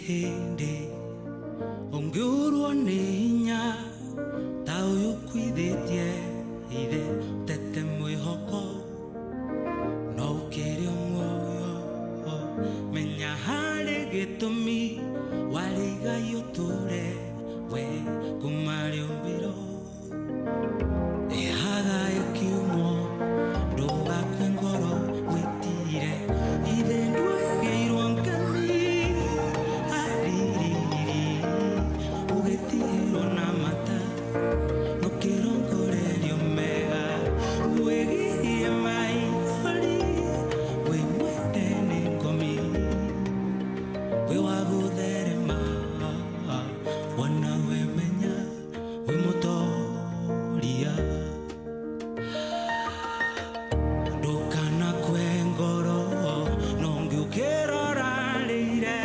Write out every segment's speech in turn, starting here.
Hĩndĩ ũngĩũrwo nĩ hinya ta ũyũ ũkuithĩtie ithe tete mwĩhoko no ũkĩrĩ o muoyo menya harĩ gĩtũmi warĩ igai ũtũre we kuma rĩũmbĩro ĩhaga ĩkiumwo ndũgakue ngoro wĩtire ithe ndwagĩirwo ngemi aririri ũgĩtigĩrwo na mata ũkĩrongorerio mega wĩgirie maithori wĩ mwende nĩ ngomi wĩ wa gũtherema wona wemenya wĩ mũtoria ndũkanakue ngoro no ngĩũkĩrora rĩire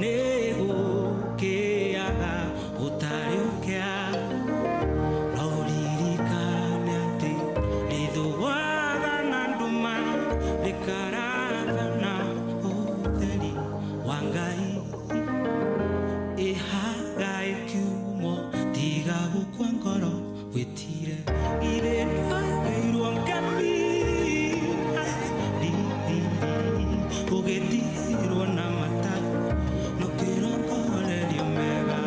nĩ gũkĩaga gũtarĩ ũkĩa no ririkane atĩ rĩthũaga na nduma rĩkarathana ũtheri wa Ngai ĩhaga ĩkiumwo tiga gũkua ngoro wĩtire ithe ndwagĩirwo ngemi ũgĩtigĩrwo na mata nũkĩrongorerio mega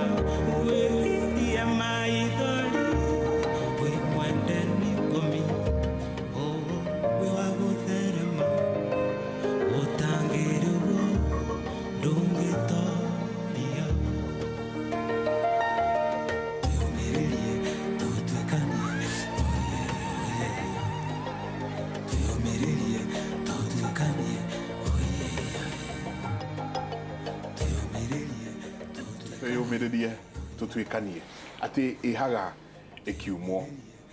wĩgirie maithori wĩ mwende nĩ ngomi wĩ wa gũtherema ũtangĩrĩrwo ndũngĩtoria twĩyũmĩrĩrie tũtuĩkanie twĩyũmĩrĩrie tũtuĩkanie twĩyũmĩrĩrie Twĩyũmĩrĩrie tũtuĩkanie atĩ ĩhaga ĩkiumwo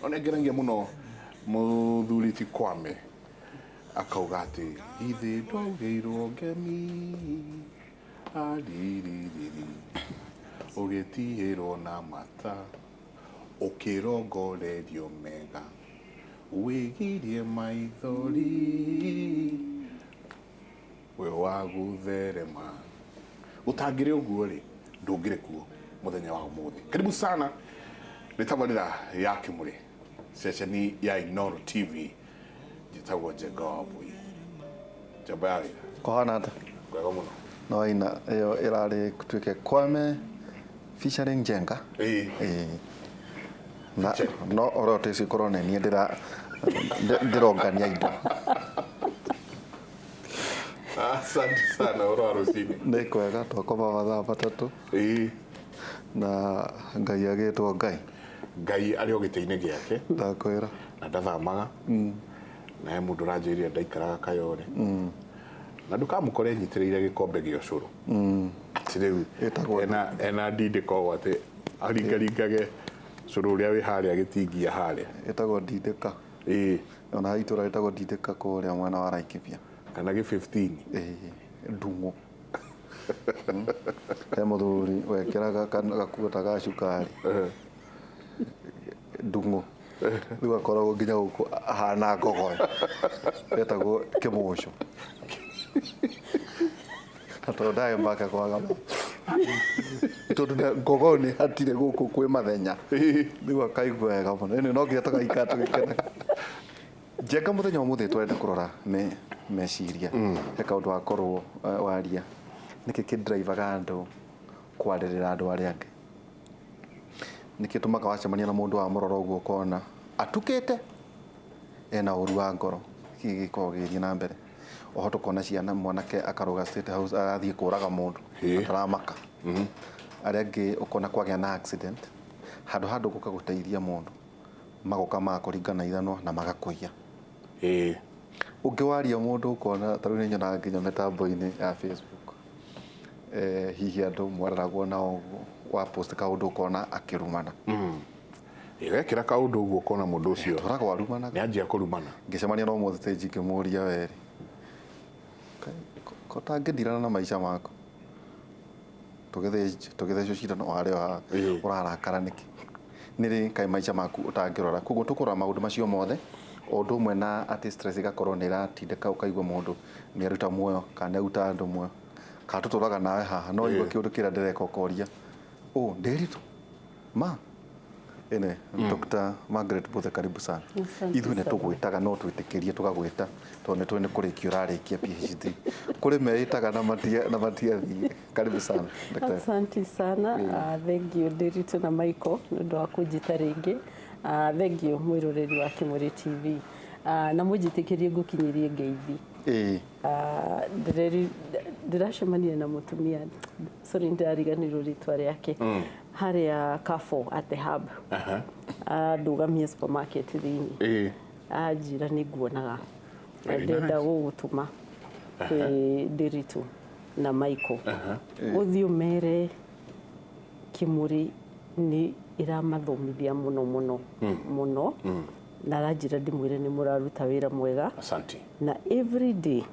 no nĩngeragia mũno mũthuri ti Kwame akauga atĩ ithe ndwaugĩirwo ngemi ariririri ũgĩtigĩrwo na mata ũkĩrongorerio mega wĩgirie maithori wĩ wa gũtherema gũtangĩrĩ ũguo rĩ ndũngĩrĩ kuo mũthenya wa ũmũthĩ. Karibu sana nĩ tabarĩra ya Kĩmũrĩ ceceni ya Inooro TV. Njĩtagwo Njenga wa Mbui, njamba ya wĩra. Kũhana atĩa? Kwega mũno. No ina ĩyo ĩrarĩ tuĩke Kwame featuring Njenga. Ĩĩ. Ĩĩ. Na Featuring. no oro tĩci korwo nĩ niĩ ndĩra ndĩrongania indo. Asante sana ũhoro wa rũcinĩ. Nĩ kwega twakoma mathaa 3. Ĩĩ. Na Ngai agĩtwo Ngai. Ngai arĩ o gĩtĩ-inĩ gĩake. Ndakwĩra. Na ndathamaga. Na he mũndũ ũranjĩrire ndaikaraga Kayore. Na ndũkamũkore enyitĩrĩire gĩkombe gĩa ũcũrũ. Atĩ rĩu Ĩtagwo ena ndindĩko ũũ atĩ aringaringage cũrũ ũrĩa wĩ harĩa gĩtingia harĩa. Ĩtagwo ndindĩka. Ĩĩ. Ona he itũra rĩtagwo ndindĩka kũrĩa mwena wa Laikipia. Kana gĩ 15. Ĩĩ, ndung'ũ. He mũthuri wekĩraga gakuo ta ga cukari. Ndung'ũ. Rĩu akoragwo nginya gũkũ ahana ngogoyo. Etagwo kĩmũco. Na tondũ ndarĩ make kwaga ma. Tondũ ngogoyo nĩ hatirĩ gũkũ kwĩ mathenya. Rĩu akaigua wega mũno. Ĩno no nginya tũgaikara tũgĩkenaga. Njenga mũthenya wa ũmũthĩ tũrenda kũrora meciria. He kaũndũ wakorwo waria. Nĩkĩ kĩndrivaga andũ kwarĩrĩra andũ arĩa angĩ? Nĩkĩ tũmaga wacemania na mũndũ wamũrora ũguo ũkona atukĩte ena ũru wa ngoro kĩ gĩkoragwo gĩgĩthiĩ na mbere. Oho tũkona ciana mwanake akarũga State House arathiĩ kũraga mũndũ ataramaka. Arĩa angĩ ũkona kwagĩa na accident handũ ha andũ gũka gũteithia mũndũ magoka magakũringa na ithanwa na magakũiya. Ũngĩ waria mũndũ ũkona ta rĩu nĩ nyonaga nginya mĩtambo-inĩ ya Facebook. Hihi andũ mwareragwo nao ũguo wa post kaũndũ ũkona akĩrumana. Wekĩra kaũndũ ũguo ũkona mũndũ ũcio Tũragwo arumanaga. Nĩ anjia kũrumana. Ngĩcemania na ũmũthĩ stage ngĩmũria werĩ. Ko tangĩndirana na maica maku. Tũgĩthecwo cindano harĩa haha ũrarakara nĩkĩ? Nĩ rĩ kaĩ maica maku ũtangĩrora. Koguo tũkũrora maũndũ macio mothe o ũndũ ũmwe na atĩ stress ĩgakorwo nĩ ĩratindĩka ũkaigua mũndũ nĩ aruta muoyo kana nĩ aruta andũ muoyo. Kana tũtũraga nawe haha no igua kĩũndũ kĩrĩa ndĩreka ũkoria ũ Nderitu ma ene. Dr. Margaret Mbuthe, karibu sana. Asante Ithuĩ nĩ sana. Tũgwĩtaga no twĩtĩkĩrie tũgagwĩta tondũ nĩ tũĩ nĩ kũrĩkia ũrarĩkia PhD kũrĩ meĩtaga na matia na matiathire. Karibu sana, Dr. Asante sana. Thank you, Ndiritu na Michael, nĩ ũndũ wa kũnjĩta rĩngĩ. Thank you, mwĩroreri wa Kĩmũrĩ TV. Na mũnjĩtĩkĩrie ngũkinyĩrie ngeithi. Ndĩracemania na mũtumia, sorry, ndĩrariganĩrwo rĩtwa rĩake, harĩa Carrefour at the hub, andũgamia supermarket thĩinĩ, anjĩra nĩ nguonaga na Very ndĩrenda nice. gũgũtũma kwĩ Ndiritu na Michael ũthiĩ ũmere Kĩmũrĩ nĩ ĩramathomithia mũno mũno mũno, na aranjĩra ndĩmwĩre nĩ mũraruta wĩra mwega. Asante. Na every day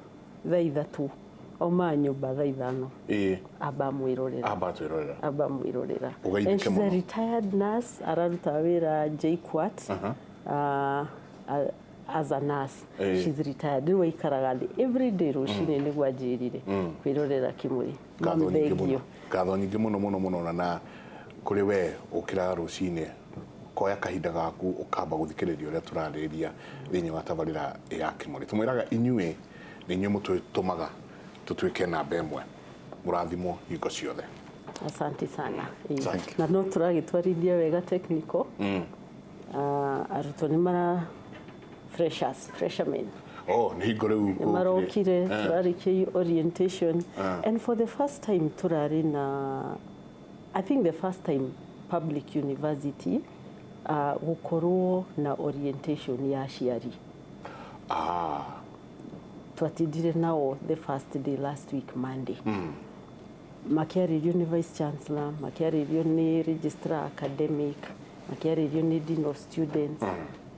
thaa 3 aumaga nyũmba thaa 5, amba mwĩrorera. Amba twĩrorera. Amba mwĩrorera. Ũgeithĩke And she's a mũno. retired nurse, araruta wĩra JKUAT as a nurse. She's retired, rĩu aikaraga thĩ every day rũcinĩ nĩguo anjĩrire kwĩrorera Kĩmũrĩ. Ngatho Ma'am, nyingĩ thank mũno. you. Ngatho nyingĩ mũno mũno mũno na kũrĩ we ũkĩraga rũcinĩ koya kahinda gaku ũkamba gũthikĩrĩria ũrĩa tũrarĩrĩria thĩinĩ wa tabarĩra ya Kĩmũrĩ. Tũmwĩraga inyuĩ nĩ inyuĩ mũtũtũmaga tũtuĩke namba ĩmwe. Mũrathimwo hingo ciothe. Asante sana. Asante. Na no tũragĩtwarithia wega technical. Arutwo nĩ mara freshers, freshermen Oh, nĩ hingo rĩu nĩ marokire, tũrarĩkia orientation, and for the first time tũrarĩ na, I think the first time public university gũkorwo na orientation ya aciari. Twatindire nao the first day last week Monday, makĩarĩrio nĩ vice chancellor, makĩarĩrio nĩ registrar academic, makĩarĩrio nĩ dean of students,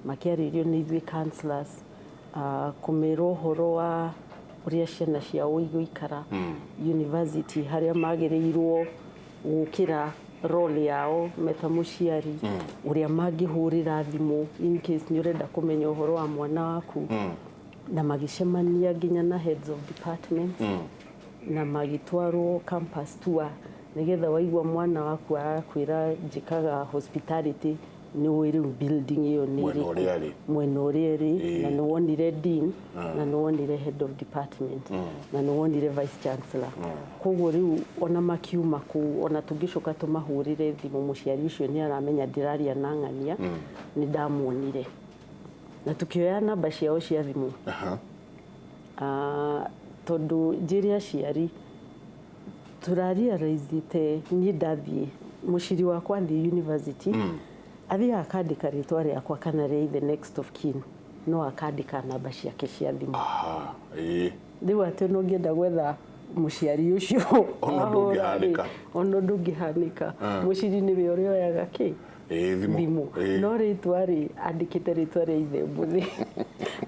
makĩarĩrio nĩ ithuĩ counselors, kũmĩra ũhoro wa ũrĩa ciana ciao igũikara university, harĩa magĩrĩirwo gũkĩra role yao meta mũciari, ũrĩa mangĩhũrĩra thimũ in case nĩ ũrenda kũmenya ũhoro wa mwana waku, na magĩcemania nginya na heads of departments, na magĩtwarwo campus tour nĩgetha waigua mwana waku arakwĩra njĩkaga hospitality, nĩ ũĩ rĩu building ĩyo nĩ Mwena ĩrĩkũ, ũrĩa ĩrĩ. Mwena ũrĩa ĩrĩ. Na nĩ wonire dean, na nĩ wonire head of department, na nĩ wonire vice chancellor. Koguo rĩu ona makiuma kũu, ona tũngĩcoka tũmahũrĩre thimũ, mũciari ũcio nĩ aramenya ndĩraria na ng'ania, nĩ ndamuonire na tukĩoya namba ciao cia thimũ. Tondũ njĩre aciari tũrarealizĩte niĩ ndathiĩ mũciri wakwa athiĩ university, athiaga akandĩka rĩtwa rĩakwa kana rĩa ithe, next of kin, no akandĩka namba ciake cia thimũ. Aha, ĩĩ. Rĩu atĩ ona ũngĩenda gwetha mũciari ũcio Ona ndũngĩhanĩka. ahũra-rĩ, ona ndũngĩhanĩka. Mũciri nĩwe ũrĩa oyaga kĩ? Ĩĩ, thimũ. Thimũ. No rĩtwa rĩ, andĩkĩte rĩtwa rĩa ithe mũthĩ.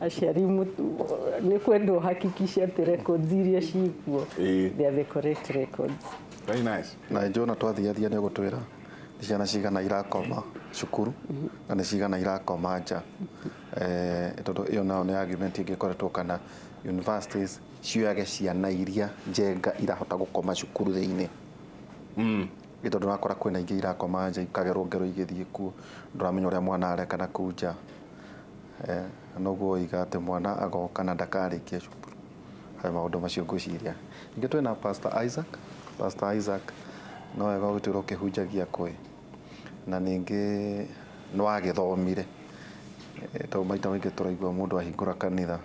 Aciari nĩ kwendwo hakikisha atĩ records iria cikuo, they are the correct records. Very nice. Na njona twathiathia nĩ ũgũtwĩra nĩ ciana cigana irakoma cukuru na nĩ cigana irakoma nja, tondũ ĩyo nayo nĩ argument ĩngĩkoretwo kana universities cioyage ciana iria njenga irahota gũkoma cukuru thĩinĩ. Ĩ tondũ ũrakora kwĩna ingĩ irakoma nja, ikagerwo ngero igĩthiĩ kuo, ndũramenya ũrĩa mwana areka na kũu nja. Noguo oiga atĩ mwana agoka na ndakarĩkia cukuru harĩ maũndũ macio ngwĩciria. Ningĩ twĩna Pastor Isaac. Pastor Isaac, no wega ũgĩtwĩra ũkĩhunjagia kwĩ na ningĩ nĩ wagĩthomire. Tondũ maita maingĩ tũraigua mũndũ ahingũra kanitha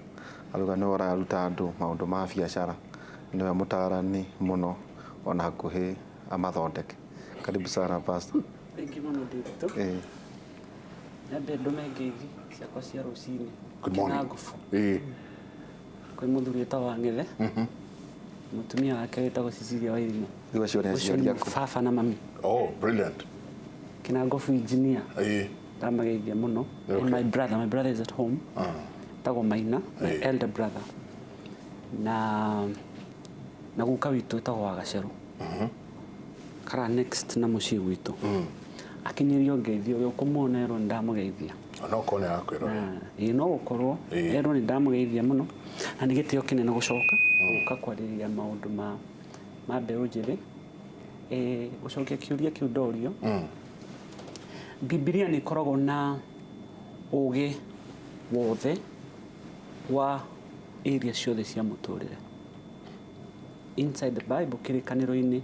arauga nĩwe ũraruta andũ maũndũ ma biacara, nĩwe mũtarani mũno ona hakuhĩ amathondeke. Karibu sana, Pastor. Thank you mũno, Ndiritu. Nyambe ndũme ngeithi ciakwa cia rũcinĩ. Good morning. Kĩna ngubu kwĩ mũthuri wĩtagwo Wang'ethe, mũtumia wake wĩtagwo Cecilia Wairimu. Rĩu acio nĩ Ũcio aciari nĩ aku. baba na mami. Oh, brilliant. Kĩna ngubu engineer, ndamageithia mũno. And my brother is at home, etagwo Maina, my elder brother, na guka witũ wĩtagwo Wagacerũ kara next na mũciĩ gwitũ, akinyĩrio ngeithi ũrĩa ũkũmuona erwo nĩ ndamũgeithia. Ona okorwo nĩ arakwĩrorera. Ĩĩ, no gũkorwo erwo nĩ ndamũgeithia mũno, na nĩ gĩtĩo kĩnene gũcoka gũka kwarĩrĩria maũndũ ma Ma mbeũ njĩthĩ. Gũcokia kĩũria kĩu ndorio, Bibilia nĩ ĩkoragwo na ũgĩ wothe wa area ciothe cia mũtũrĩre. Inside the Bible, kĩrĩkanĩro-inĩ,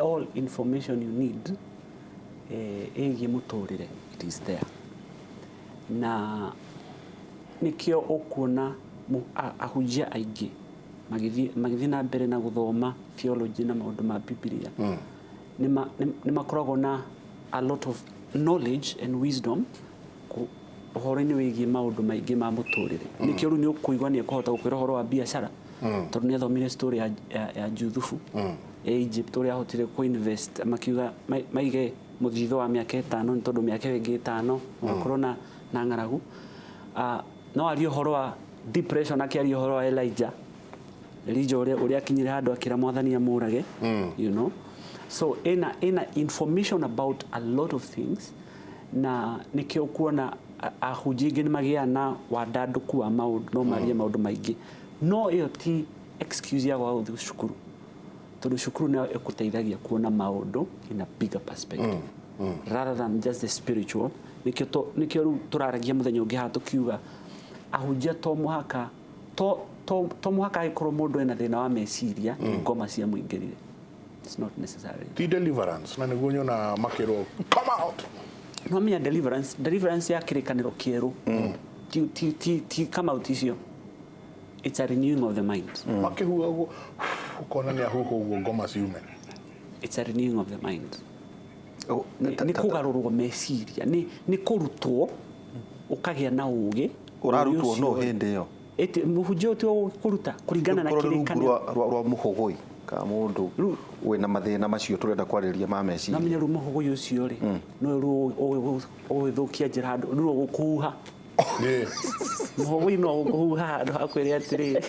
all information you need ĩgiĩ mũtũrĩre, it is there. Na nĩkĩo ũkuona ahunjia aingĩ magĩthiĩ na mbere na gũthoma theology na maũndũ ma Bibilia, nĩ makoragwo na a lot of knowledge and wisdom ũhoro-inĩ wĩgiĩ maũndũ maingĩ ma mũtũrĩre. Nĩkĩo rĩu nĩ ũkũigua nĩ ekũhota gũkwĩra ũhoro wa biacara, tondũ nĩ athomire story ya Juthubu Egypt, ũrĩa ahotire kũ-invest, makiuga maige mũthithũ wa mĩaka 5, nĩ tondũ mĩaka ĩyo ĩngĩ 5 gũgakorwo na ng'aragu. No arie ũhoro wa depression, akĩaria ũhoro wa Elijah ũrĩa akinyire handũ akĩra Mwathani amũrage. So ĩna information about a lot of things, na nĩkĩo ũkuona ahunjia aingĩ nĩ magĩaga na wandandũku wa maũndũ, no marie maũndũ maingĩ. No ĩyo ti excuse ya kwaga gũthiĩ cukuru, tondũ cukuru nĩyo ĩgũteithagia kuona maũndũ in a bigger perspective rather than just the spiritual. Nĩkĩo rĩu tũraragia mũthenya ũngĩ haha tũkiuga ahunjia to mũhaka angĩkorwo mũndũ ena thĩna wa meciria nĩ ngoma cia mũingĩrire. It's not necessary. Ti deliverance na nĩguo nyona makĩrwo come out? No menya deliverance ya kĩrĩkanĩro kĩerũ ti come out icio. It's a renewing of the mind. Makĩhuha ũguo, ũkona nĩ ahuha ũguo ngoma ciume. It's a renewing of the mind. Nĩ kũgarũrwo meciria, nĩ kũrutwo ũkagĩa na ũgĩ. Ũrarutwo no hĩndĩ ĩyo? Ĩti mũhunjia ũyũ ti kũruta kũringana na Gũkorwo nĩ rungu kĩrĩkanĩro. rwa mũhũgũi kana mũndũ wĩna mathĩna macio tũrenda kwarĩrĩria ma meciria. Namenya rĩu mũhũgũi ũcio rĩ, nĩwe rĩu ũgũgĩthũkia njĩra handũ rĩu ũgũkũhuha. Mũhũgũi no ũgũkũhuha handũ hakwĩre atĩrĩrĩ,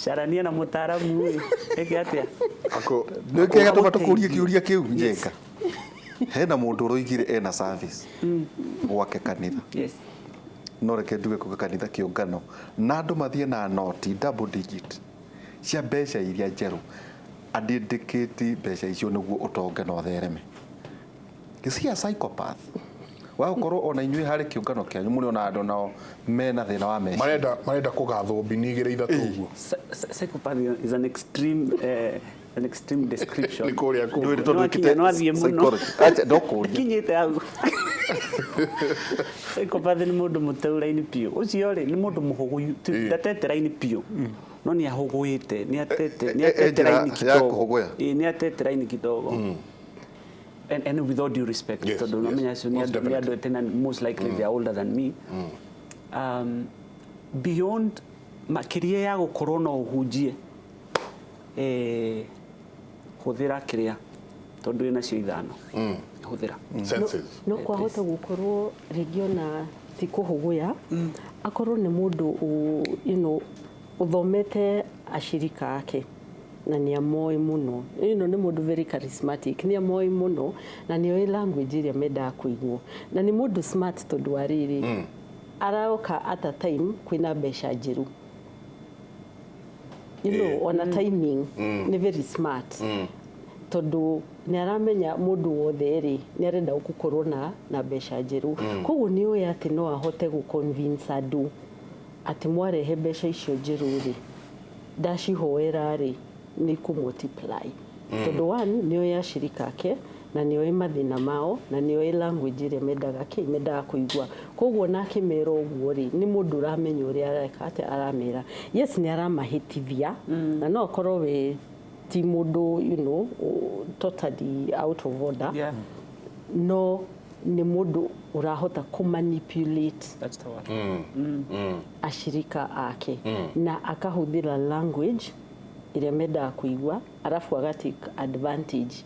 carania na mũtaaramu ĩ ĩke atĩa. Nĩ kĩrĩa gĩatũma Ũgũteithie. Tũkũrie kĩũria kĩu, Njenga, hena mũndũ ũroigire ena service gwake kanitha, no reke nduge kuga kanitha, kĩũngano, na andũ mathiĩ na noti double digit cia mbeca iria njerũ, andindĩkĩti mbeca icio nĩguo ũtonge na ũthereme. Is he a psychopath? Wa gũkorwo ona inyuĩ harĩ kĩũngano kĩanyu mũrĩ ona andũ nao mena thĩna wa meciria. Marenda kũgathwo mbini igĩrĩ ithatũ ũguo. Psychopath is an extreme description. Nĩ kũrĩa kũu. Ndũĩ tondũ Nĩwakinya, wĩkĩte nĩwathiĩ mũno. psychology. Acha, ndokũria. Kinyĩte hau. Psychopath nĩ mũndũ mũteu raini biũ. Ũcio rĩ, nĩ mũndũ mũhũgũyu, ndatete raini biũ, no nĩ ahũgũĩte, nĩ atete, nĩ atete njĩra raini ya kidogo. kũhũgũya. Ĩ, nĩ atete raini kidogo. And with all due respect, tondũ namenya acio nĩ andũ, nĩ andũ tena, most likely they are older than me. Beyond makĩria ya gũkorwo no ũhunjie, hũthĩra kĩrĩa, tondũ wĩ nacio ithano, hũthĩra. Senses. No kwahota gũkorwo rĩngĩ ona ti kũhũgũya, akorwo nĩ mũndũ ũthomete ashirika ake na nĩ amoĩ mũno. Nĩ mũndũ very charismatic, nĩ amoĩ mũno na nĩ oĩ language ĩrĩa mendaga kũiguo, na nĩ mũndũ smart, tondũ wa rĩrĩ, aroka at a time kwĩna mbeca njerũ, ona timing nĩ very smart, tondũ nĩ aramenya mũndũ wothe rĩ, nĩ arenda gũkorwo na mbeca njerũ. Koguo nĩ ũĩ atĩ no ahote gũ convince andũ atĩ mwarehe mbeca icio njerũ rĩ, ndacihoera rĩ, nĩ kũ multiply, tondũ one, nĩ oĩ ashirika ake na nĩ oĩ mathĩna mao na nĩ oĩ language ĩrĩa mendaga kĩ mendaga kũigua. Koguo na akĩmera ũguo rĩ, nĩ mũndũ ũramenya ũrĩa areka, atĩ aramera yes, nĩ aramahĩtithia, na no akorwo we ti mũndũ totally out of order, no nĩ mũndũ ũrahota kũ manipulate That's the word. Ashirika ake na akahũthĩra language ĩrĩa mendaga kũigua, arabu aga take advantage,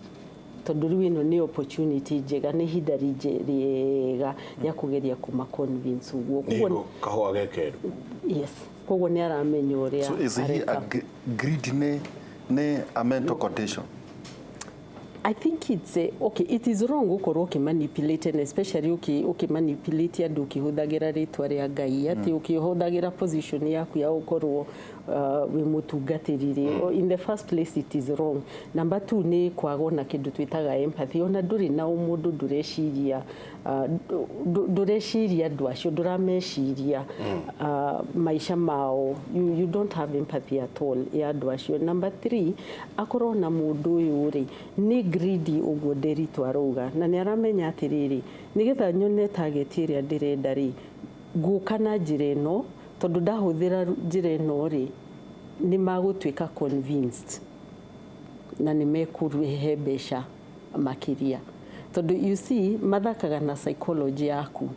tondũ rĩu ĩno nĩ opportunity njega, nĩ ihinda rĩega rĩa kũgeria kũma convince ũguo. Koguo Nĩguo kahũa gekeru. Yes, koguo nĩ aramenya ũrĩa So is he a areka. greed nĩ a mental condition? I think it's a, okay, it is wrong gukorwo ũkĩmanipulate and especially ũkĩmanipulate andũ ũkĩhũthagĩra rĩtwa rĩa Ngai, atĩ ũkĩhũthagĩra position yaku ya gũkorwo wĩ mũtungatĩri rĩ. In the first place, it is wrong. Number two, nĩ kwagwo na kĩndũ twĩtaga empathy. Ona ndũrĩ na ũmũndũ, ndũreciria ndũreciria andũ acio, ndũrameciria maica mao. You don't have empathy at all ya andũ acio. Number three, akorwo na mũndũ ũyũ rĩ nĩ greedy, ũguo Nderitu arauga, na nĩ aramenya atĩrĩrĩ, nĩgetha nyone target ĩrĩa ndĩrenda rĩ, ngũka na njĩra ĩno, tondũ ndahũthĩra njĩra ĩno rĩ, nĩ magũtuĩka convinced na nĩ mekũrehe mbeca makĩria, tondũ you see, mathakaga na psychology yaku,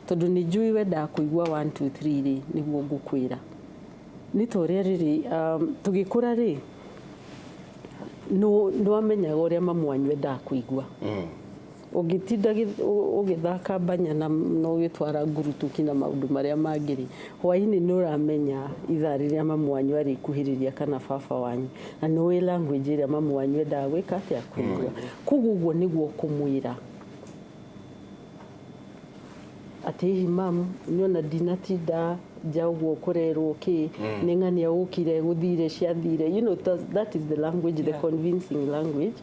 tondũ nĩ njũĩ wendaga kũigua 1 2 3 rĩ, nĩguo ngũkwĩra. Nĩ ta ũrĩa rĩrĩ tũgĩkũra rĩ, nĩ wamenyaga ũrĩa mamu wanyu endaga kũigua. Ũngĩtinda ũgĩthaka mbanya na ũgĩtwara ngurutuki na maũndũ marĩa mangĩ rĩ, hwaĩ-inĩ nĩ ũramenya ithaa rĩrĩa mamu wanyu arĩkuhĩrĩria kana baba wanyu, na nĩ ũĩ language ĩrĩa mamu wanyu endaga gwĩka atĩa, kũigua. Koguo ũguo nĩguo kũmwĩra atĩ hihi mamu, nĩona ndinatinda nja ũguo kũrerwo kĩ nĩ ng'ania ũkire gũthire ciathire, that is the language, the convincing language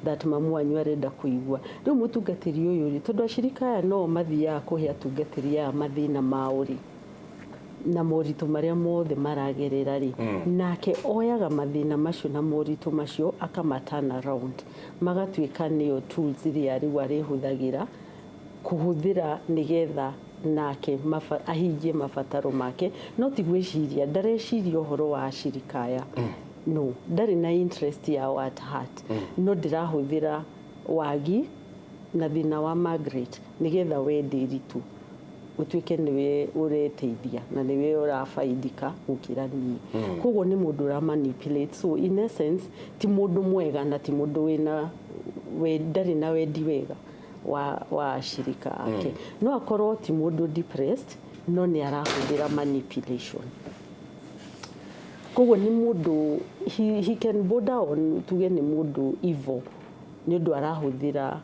that mamu wanyu arenda kũigua. Rĩu mũtungatĩri ũyũ rĩ, tondũ acirika aya no mathiaga kũhe atungatĩri aya mathĩna mao rĩ, na moritũ marĩa mothe maragerera rĩ, nake oyaga mathĩna macio na moritũ macio akama turn around, magatuĩka nĩyo tools iria rĩu arĩhũthagĩra kũhũthĩra nĩgetha nake ahingie mabataro make. No ti gwĩciria, ndareciria ũhoro wa acirika aya, no ndarĩ na interest yao at heart, no ndĩrahũthĩra wagi na thĩna wa Margaret nĩgetha we Ndiritu ũtuĩke nĩwe ũreteithia na nĩwe ũrabaidika gũkĩra niĩ. Koguo nĩ mũndũ ũra manipulate. So in essence, ti mũndũ mwega na ti mũndũ wĩna we, ndarĩ na wendi wega wa acirika ake. No akorwo ti mũndũ depressed, no nĩ arahũthĩra manipulation. Koguo nĩ mũndũ he can border on, tuge nĩ mũndũ evil, nĩ ũndũ arahũthĩra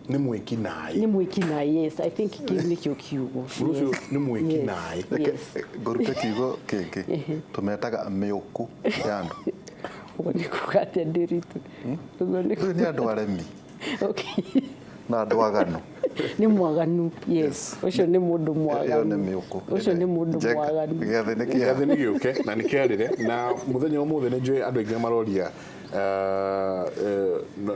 Nĩ mwĩki naĩ. Nĩ mwĩki naĩ, yes, I think kĩu nĩkĩo kiugo. Mũndũ ũcio nĩ mwĩki naĩ. Yes. Ngũrute kiugo kĩngĩ tũmetaga mĩũkũ ya andũ. Ũguo nĩ kuga atĩa, Ndiritu? Ũguo nĩ Rĩu nĩ andũ aremi na andũ aganu. Nĩ mwaganu, yes, ũcio nĩ mũndũ Ĩyo mwaganu. nĩ mĩũkũ. Ũcio nĩ mũndũ Njega. mwaganu. Gĩathĩ nĩ kĩa Gĩathĩ nĩ gĩũke na nĩ kĩarĩre na mũthenya ũmũthĩ. Nĩ njũĩ andũ aingĩ maroria,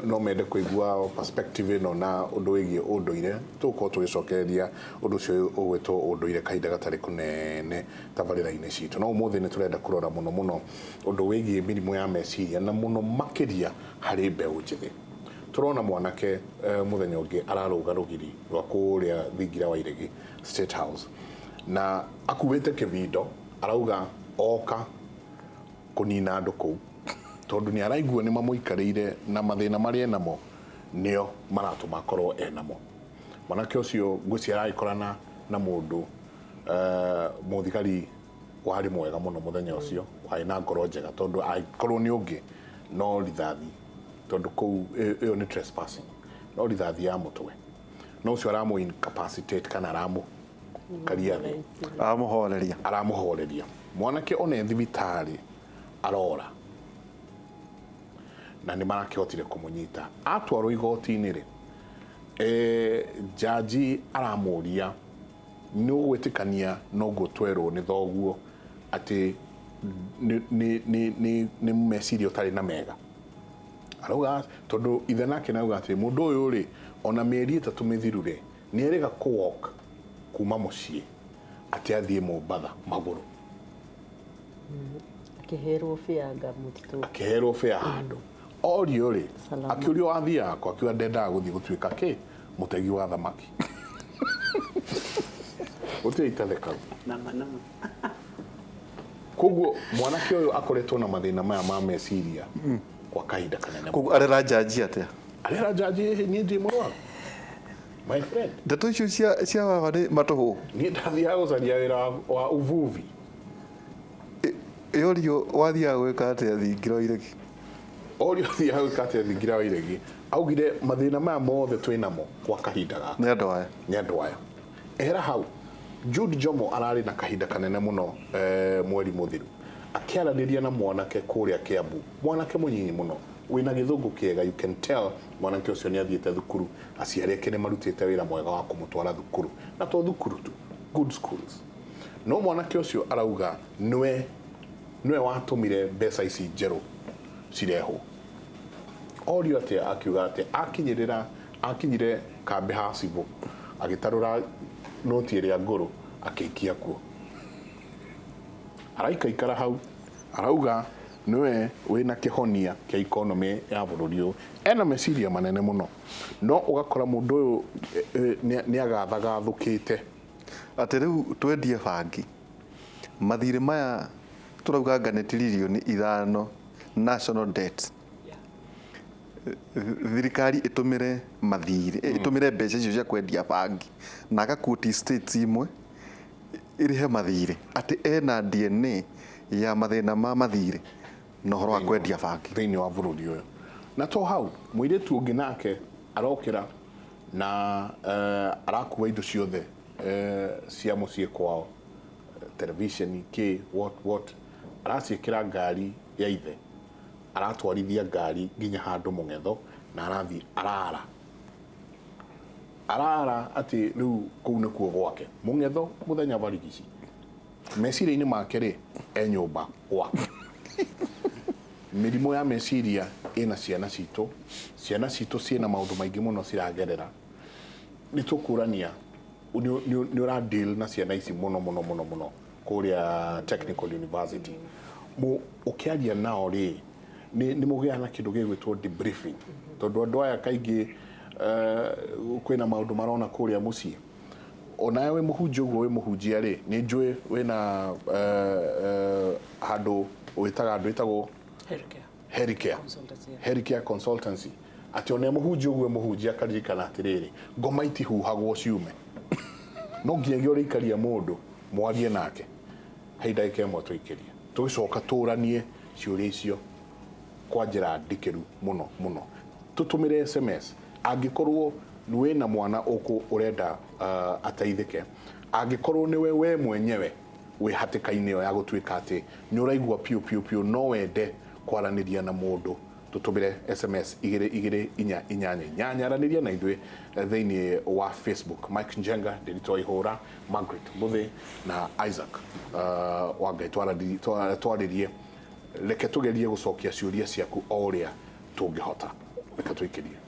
no mende kũigua perspective ĩno na ũndũ wĩgiĩ ũndũire. Tũgũkorwo tũgĩcokereria ũndũ ũcio ũgwĩtwo ũndũire kahinda gatarĩ kũnene tabarĩra-inĩ citũ, no ũmũthĩ nĩ tũrenda kũrora mũno mũno ũndũ wĩgiĩ mĩrimũ ya meciria, na mũno makĩria harĩ mbeũ njĩthĩ. Tũrona mwanake mũthenya ũngĩ ararũga rũgiri rwa kũrĩa thingira wa Iregi, State House, na akuĩte kĩbindo, arauga oka kũnina andũ kũu, tondũ nĩ araigua nĩ mamũikarĩire na mathĩna marĩa enamo nĩo maratũma akorwo enamo. Mwanake ũcio ngwĩciria aragĩkorana na mũndũ mũthigari warĩ mwega mũno mũthenya ũcio, warĩ na ngoro njega, tondũ angĩkorwo nĩ ũngĩ no rithathi, tondũ kũu ĩyo nĩ trespassing, no rithathi ya mũtwe, no ũcio aramũ incapacitate kana aramũkaria thĩ. Amũhoreria. Aramũhoreria. Mwanake one thibitarĩ arora na nĩ marakĩhotire kũmũnyita, atwarwo igoti-inĩ rĩ, jaji aramũria, nĩ ũgwĩtĩkania noguo twerwo nĩ thoguo atĩ nĩ meciria ũtarĩ na mega? Arauga tondũ ithe nake nauga atĩ mũndũ ũyũ rĩ, ona mĩeri 3 mĩthiru rĩ, nĩ erĩga kũ walk kuma mũciĩ atĩ athiĩ Mombatha magũrũ. Akĩherwo bĩanga mũtitũ. Akĩherwo bĩa handũ orio rĩ. Salama. Akĩũrio wathiaga kũ, akiuga ndendaga gũthiĩ gũtuĩka kĩ mũtegi wa thamaki. Gũtirĩ itathekagu. Nama nama. Koguo mwanake ũyũ akoretwo na mathĩna maya ma meciria kwa kahinda kanene. Koguo arera njanji atĩa? Arera njanji, niĩ ndirĩ mũrwaru, my friend. Ndeto icio cia baba nĩ matũhũ. Niĩ ndathiaga gũcaria wĩra wa uvuvi. Ĩorio wathiaga gwĩka atĩa thingira wa Iregi? Orio thiaga gwĩka atĩa thingira wa Iregi, Augire mathĩna maya mothe twĩ namo kwa kahinda gaka Nĩ andũ aya. Nĩ andũ aya. Ehera hau, Jude Jomo ararĩ na kahinda kanene mũno mweri mũthiru akĩaranĩria na mwanake kũrĩa Kiambu, mwanake mũnyinyi mũno wĩna gĩthũngũ kĩega. You can tell mwanake ũcio nĩ athiĩte thukuru, aciari ake nĩ marutĩte wĩra mwega wa kũmũtwara thukuru, na to thukuru tu, good schools. No mwanake ũcio arauga nĩwe watũmire mbeca ici njerũ cirehwo. Orio atĩa, akiuga atĩ akinyĩrĩra akinyire kambĩ ha cibũ, agĩtarũra noti ĩrĩa ngũrũ, akĩikia kuo, araikaikara hau, arauga nĩwe wĩna kĩhonia kĩa economy ya bũrũri ũyũ. Ena meciria manene mũno, no ũgakora mũndũ ũyũ nĩ agathagathũkĩte. Atĩ rĩu twendie bangi, mathirĩ maya tũrauga anga nĩ tiririoni 5 national debt, thirikari ĩtũmĩre mathirĩ, ĩtũmĩre mbeca icio cia kwendia bangi na agaquote states imwe ĩrĩhe mathirĩ, atĩ ena DNA ya mathĩna ma mathirĩ na ũhoro wa kwendia bangi. Thĩinĩ wa bũrũri ũyũ. Na to hau, mũirĩtu ũngĩ nake arokĩra na arakua indo ciothe cia mũciĩ kwao, televisheni kĩ, what araciĩkĩra ngari ya ithe, aratwarithia ngari nginya handũ mũng'etho na arathiĩ arara arara atĩ rĩu kũu nĩkuo gwake mũng'etho mũthenya barigici. Meciria-inĩ make rĩ, e nyũmba gwake. Mĩrimũ ya meciria ĩna ciana citũ, ciana citũ ciĩna maũndũ maingĩ mũno ciragerera. Nĩ tũkũrania nĩ ũra deal na ciana ici mũno mũno mũno mũno kũrĩa Technical University. Ũkĩaria nao rĩ, nĩ mũgĩaga na kĩndũ gĩgwĩtwo debriefing, tondũ andũ aya kaingĩ kwĩna maũndũ marona kũrĩa mũciĩ. Onawe wĩ mũhunjia ũguo wĩ mũhunjia rĩ, nĩ njũĩ wĩna handũ wĩtaga andũ ĩtagwo Healthcare. Healthcare. Consultancy, yeah. Healthcare Consultancy, atĩ ona mũhunjia ũguo mũhunjia akaririkana atĩrĩrĩ, ngoma itihuhagwo ciume, no nginyagia ũrĩikaria mũndũ mwarie nake. Hei ndagĩka ĩmwe tũikĩrie, tũgĩcoka tũranie ciũria icio kwa njĩra ndikĩru mũno mũno. Tũtũmĩre SMS angĩkorwo wĩna mwana ũkũ ũrenda ateithĩke, angĩkorwo nĩwe we mwenyewe wĩ hatĩka-inĩ ĩyo ya gũtuĩka atĩ nĩ ũraigua piũ piũ piũ no wende kwaranĩria na mũndũ, tũtũmĩre SMS 22488. Aranĩria na ithuĩ thĩinĩ wa Facebook. Mike Njenga, Ndĩritũ Ihũra, Margaret Mũthĩ na Isaac Wangai, twarĩrie. Reke tũgerie gũcokia ciũria ciaku o ũrĩa tũngĩhota. Reke tũikĩrie.